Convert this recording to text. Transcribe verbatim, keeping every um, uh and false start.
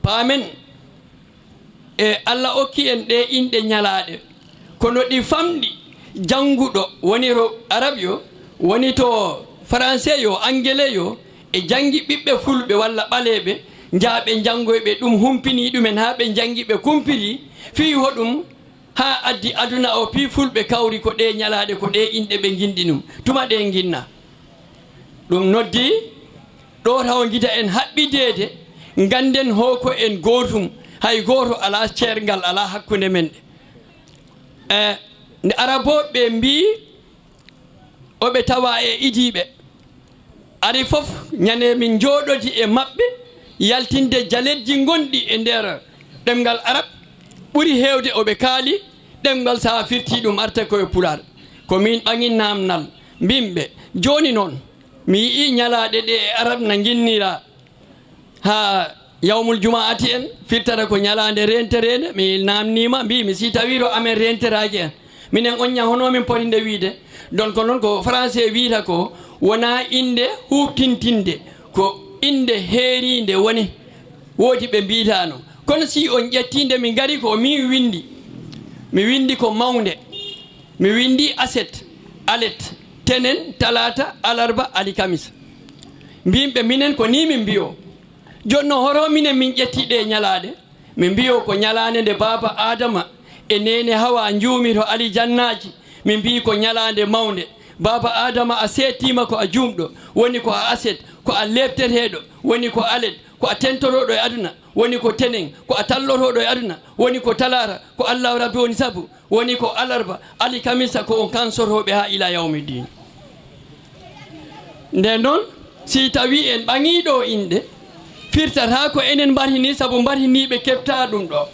Paamen, e Allah okki en ɗee inɗe ñalaaɗe, kono ɗi famɗi. Jannguɗo, woni to Arab yo, woni to Français yo, Angele yo, e janngi ɓiɓɓe Fulɓe walla ɓaleeɓe, njaa ɓe njanngoy ɓe, ɗum humpinii ɗumen haa ɓe njanngi ɓe kumpiri, fii hoɗum haa addi aduna o, fii Fulɓe kawri ko ɗee ñalaaɗe, ko ɗee inɗe ɓe nginndi ɗum. Tuma ɗee nginna? Ɗum noddi ɗo taw gita en haɓɓideede, ngannden ho ko en gootum, hay gooto alaa ceerngal, alaa hakkunde men. E nde Arabooɓe mbii, oɓe tawa e idiiɓe, ari fof, ñande min njooɗodi e maɓɓe, yaltinde jaleeɗi ngonɗi e nder ɗemngal Arab, ɓuri heewde oɓe kaali ɗemngal, so a firti ɗum arta ko e Pulaar. Ko min ɓaŋi naamnal, mbimɓe, jooni noon, mi yi'i ñalaaɗe ɗe e Arab na nginnira haa yawmul jumaati en, firtata ko ñalaande reentereende. Mi naamniima, mbiimi, si tawii to amen reenteraaki en, minen on ña, hono min poti nde wiide? Donc, ko noon ko Français wiyata ko, wonaa innde huuɓtintinde, ko innde heeriinde woni, woodi ɓe mbiyata noon. Kono si on ƴettii nde min ngari ko min winndi, mi winndi ko mawnde, mi winndi aset, alet, tenen, talaata, alarba, alikamisa. Mbimɓe minen ko nii min mbiyo. Jooni noon, hoto minen min ƴetti ɗee ñalaaɗe, min mbiyo ko ñalaande nde Baaba Aadama e Neene Hawa njuumi to alijannaaji, min mbii ko ñalaande mawnde. Baaba Aadama, a seettiima ko a juumɗo, woni ko a aset, ko a leepteteeɗo, woni ko alet, ko a tentorooɗo e aduna, woni ko tenen, ko a tallotooɗo e aduna, woni ko talaata, ko Allaahu Rabbi woni sabu, woni ko alarba, alikamisa, ko on kansotooɓe haa ila yawmi diin. Nden noon, si tawii en ɓaŋii ɗo inɗe, firtata ko enen mbarhini, sabu mbarhiniiɓe keɓtaa ɗum ɗo.